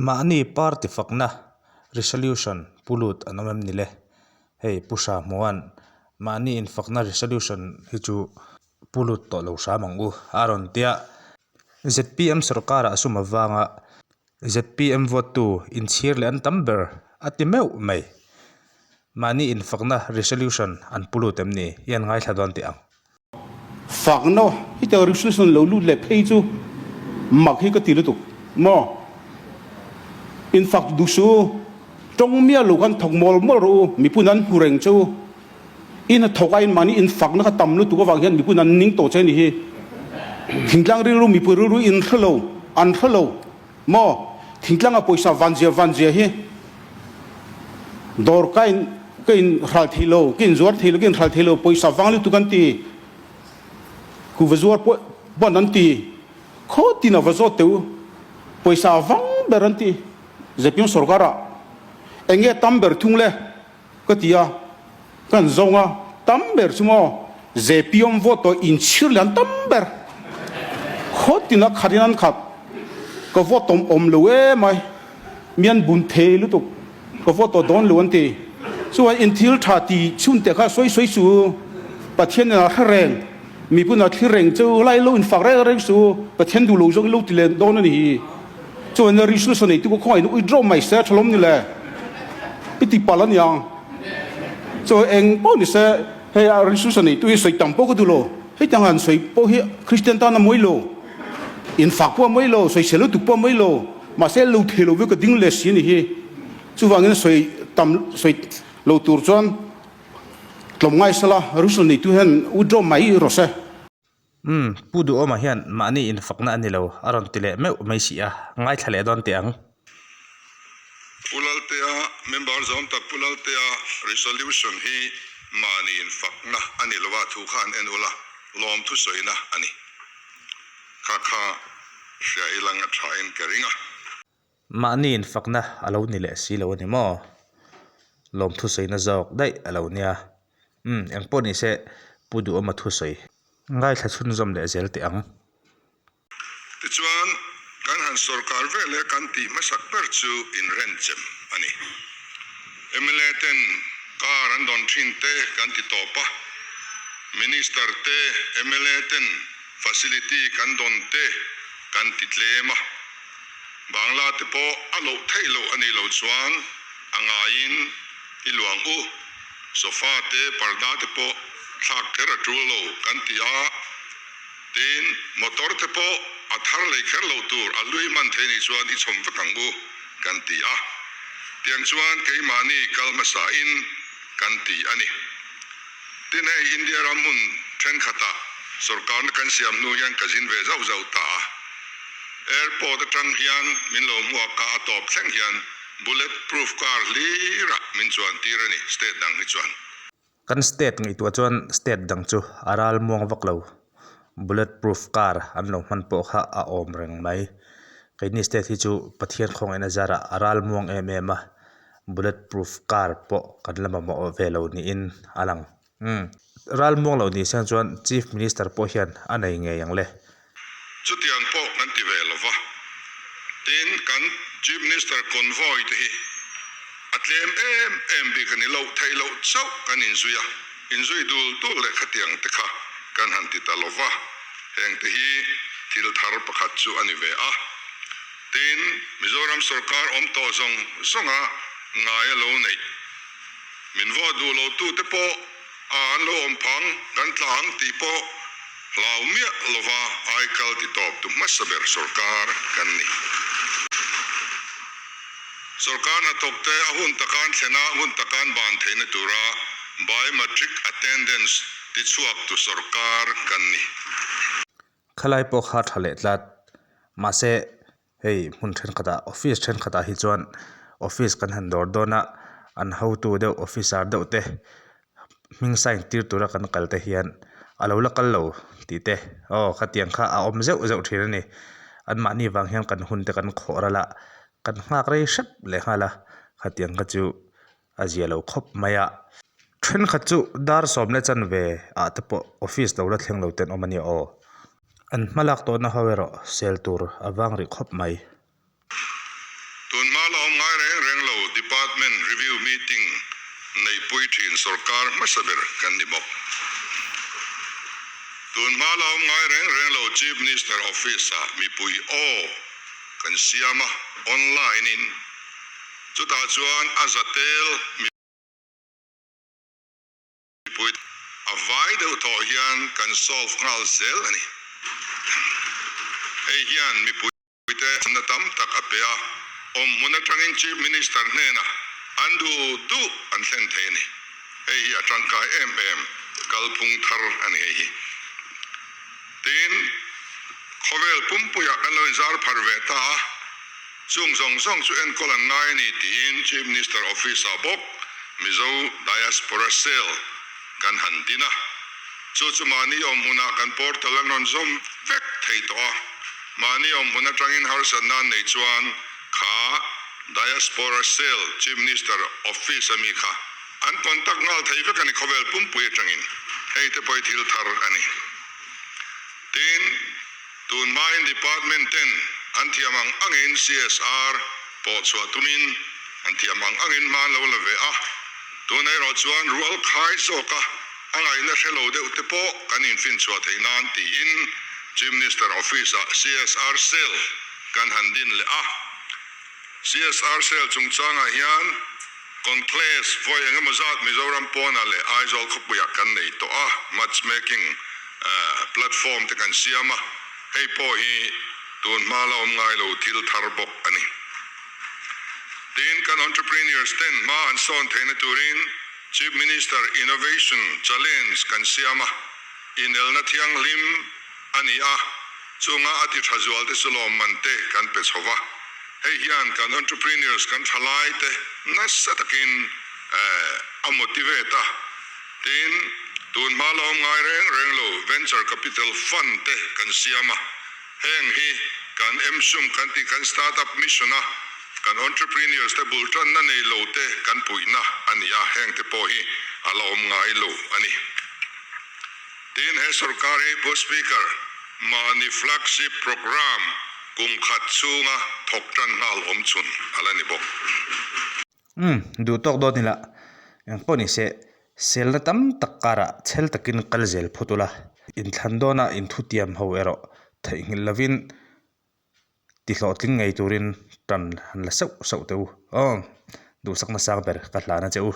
Mahni party fakna resolution pu lut an awm em ni le? Hei Pu Hra Hmuan mahni infakna resolution hi chu pu lut tawh lo hram ang u a rawn ti a. Zpm sorkarah sum avanga zpm vote tu inchhir leh an tam ber a ti meuh mai. Mahni infakna resolution an pu lut em ni i an ngaithla dawn teh ang. Fakna hi te resolution lo lut leh phei chu mak hi ka ti lutuk maw? Infak duh suh u, tawng miah lo khan thawk mawl mawl rawh u, mipun an hmu reng che u. I hnathawk aiin mahni infakna kha tam lutuk avang hian mipun an ning tawh che ni hi. Thingtlang rilru mipui rilru in hre lo, an hre lo maw? Thingtlanga pawisa vanzia vanzia hi dawr ka in ka in hral thei lo, ka in zuar thei lo, ka in hral thei lo, pawisa vang lutuk an ti, kuva zuar pawh pawn an ti, khaw tin a va zawt teh u, pawisa vang ber an ti, zpm sorkar ah eng nge tam ber thung le? Ka ti a, kan zawng a, tam ber chu maw zpm vote tawh inchhir leh an tam ber. Khaw tina khat in an khat, ka vote tawm awm lo emai, mi an bun thei lutuk, ka vote tawh dawn lo an ti. Chuan in thil tha ti chhun te kha sawi sawi su, Pathian in a hre reng, mipun a thlir reng chu lai lo in fak reng reng su, Pathian duh lo zawng in lo ti leh dawn a ni hi. Chuan resolution nei tu ka khawngaih in withdraw mai se tha lawm ni le i ti palh a niang. Chuan eng pawh ni se hei a resolution nei tu hi sawi tam pawh ka duh lo. Hei tiang han sawi pawh hi Christian tan a mawi lo, in fak pawh a mawi lo, sawisel lutuk pawh a mawi lo. Mahse lo thei lo ve ka ding leh si a ni hi. Chuvangin sawi tam sawi lo tur chuan tlawmngai sela resolution nei tu hian withdraw mai rawh se. Umm, Pu Duhawma hian mahni infakna a ni lo, a rawn ti leh meuh mai si a, ngaithla leh dawn teh ang. Pu Laltea, Member zawm tak Pu Laltea resolution hi mahni infakna a ni lo a, thu kha an en ula, lawmthu sawina a ni. Kha kha hria ilang a tha in ka ring a. Mahni infakna a lo ni leh si lo a ni maw? Lawmthu sawina zawk daih a lo nia. Umm, engpawh ni se Pu Duhawma thusawi ngaithla chhunzawm leh zel teh ang. Tichuan, kan han sorkar vel he kan tih hmasak ber chu inrenchem a ni. Mla ten car an dawn thin te kan ti tawp a, Minister te mla ten facility kan dawn te kan ti tlem a. Bangla te pawh a loh theih loh a nih loh chuan a ngaiin i luang u. Sofa te parda te pawh thlak kher a tul lo kan ti a, tin motor te pawh a thar lei kher loh tur a lui hman thei nih chuan i chhawm vek ang u kan ti a. Tiang chuan keimahni kal hmasa in kan ti a ni. Tin hei India ram hmun thenkhatah sorkarna kan siam hnu hian ka zin ve zauh zauh ta a. Airport atang hian min lo hmuak a, a tawp thleng hian bullet proof car hlirah min chuan tir a ni state dang hi chuan. Kan state ngaihtuah chuan state dang chu a ral muang vak lo, bullet proof car an lo hman pawh kha a awm reng mai. Keini state hi chu Pathian khawngaihna zarah a ral muang em em a, bullet proof car pawh kan la mamawh ve lo niin a lang. Umm. Ral muang lo ni siang chuan Chief Minister pawh hian a nei ngei ang le. Chutiang pawh kan ti ve lova. Tin, kan Chief Minister convoy te hi a tlem em em bik a ni lo, theih loh chauh kan inzui a, inzui dul dul leh khatiang te kha kan han ti ta lova, heng te hi thil thar pakhat chu a ni ve a. Tin, Mizoram sorkar awm tawh zawng zawnga ngai a lo neih. Min vaw duh lo tu te pawh a an lo awm phang kan tla ang tih pawh hlau miah lova aikal ti tawp tu hmasa ber sorkar kan ni. Sorkar hnathawk te a hun takan thlen a hun takan ban theihna tura biometric attendance ti chhuak tu sorkar kan ni. Khalai pawh kha tha leh tlat. Mahse Hei hmun thenkhatah office thenkhatah hi chuan office kan han dawr dawn a an hotu deuh officer deuh te hming sign tir tura kan kal te hian a lo la kal lo tih te aw khatiang kha a awm zeuh zeuh thin a ni anmahni vang hian kan hun te kan khawh ral a kan nghak rei hrep leh nghal a khatiang kha chu a zia lo khawp mai a. Thenkhat chu dar sawm leh chanve ah te pawh office lo la thleng lo ten awm a nia aw. An hmalak tawhna ho erawh sel tur a vang rih khawp mai. Tun hma la awm ngai reng reng lo Department Review Meeting neihpui thin sorkar hmasa ber kan ni bawk. Tun hma la awm ngai reng reng lo Chief Minister Office-ah mipui aw kan siam a, online-in. Chutah chuan a zatel mipui a vai deuh thawh hian kan solve nghal zel a ni. Hei hian mipui. Te na tam tak a pe a, awm hmun atangin Chief Minister hnenah an duh duh an thlen thei a ni. Hei hi a tangkai em em kalphung thar a ni hei hi. Tin, khawvel pumpuiah kan lo inzar phar ve ta a, chung zawng zawng chu enkawl an ngai a ni tiin Chief Minister Office-ah bawk Mizo Diaspora Cell kan han din a, chu chu mahni awm hmunah kan portal an rawn zawm vek thei tawh a. Mahni awm hmun atangin harsatna an neih chuan kha Diaspora Cell Chief Minister Office ami kha an contact nghal thei vek a ni khawvel pumpui atangin. Hei te pawh hi thil thar a ni. Tin, tun hmain Department ten an thiam ang angin CSR pawh chhuah tumin an thiam ang angin hma an lo la ve a. Tun erawh chuan rual khai zawka a ngaihna hre lo deuh te pawh kan infinchhuah theih nan tiin Chief Minister Office-ah CSR Cell kan han din leh a. CSR Cell chungchangah hian Conclaves vawi eng emaw zat Mizoram pawnah leh Aizawl khawpuiah kan nei tawh a, matchmaking platform te kan siam a, hei pawh hi tun hma la awm ngai lo thil thar bawk a ni. Tin, kan entrepreneurs ten hma an sawn theihna turin Chief Minister Innovation Challenge kan siam a, inelna thianghlim a ni a, chunga a ti tha zual te chu lawmman te kan pe chho va. Hei hian kan entrepreneurs kan thalai te nasa takin a motivate a, tin, tun hma la awm ngai reng reng lo venture capital fund te kan siam a. Heng hi kan MSUM kan tih kan Startup Mission a kan entrepreneurs te bul tanna nei lo te kan puihna a ni a, heng te pawh hi a la awm ngai lo a ni. Tin, he sorkar hi Pu Speaker, mahni flagship programme kum khat chhunga thawk tan nghal awm chhun a la ni bawk. Umm, duh tawk dawn ila, eng pawh ni se, selna tam tak karah chhel takin kal zel phawt ula, inthlan dawnah inthutiam ho erawh theihnghilh lovin tihlawhtling ngei turin tan han la sauh sauh teh u. Aw, duhsakna sang ber ka hlan a che u.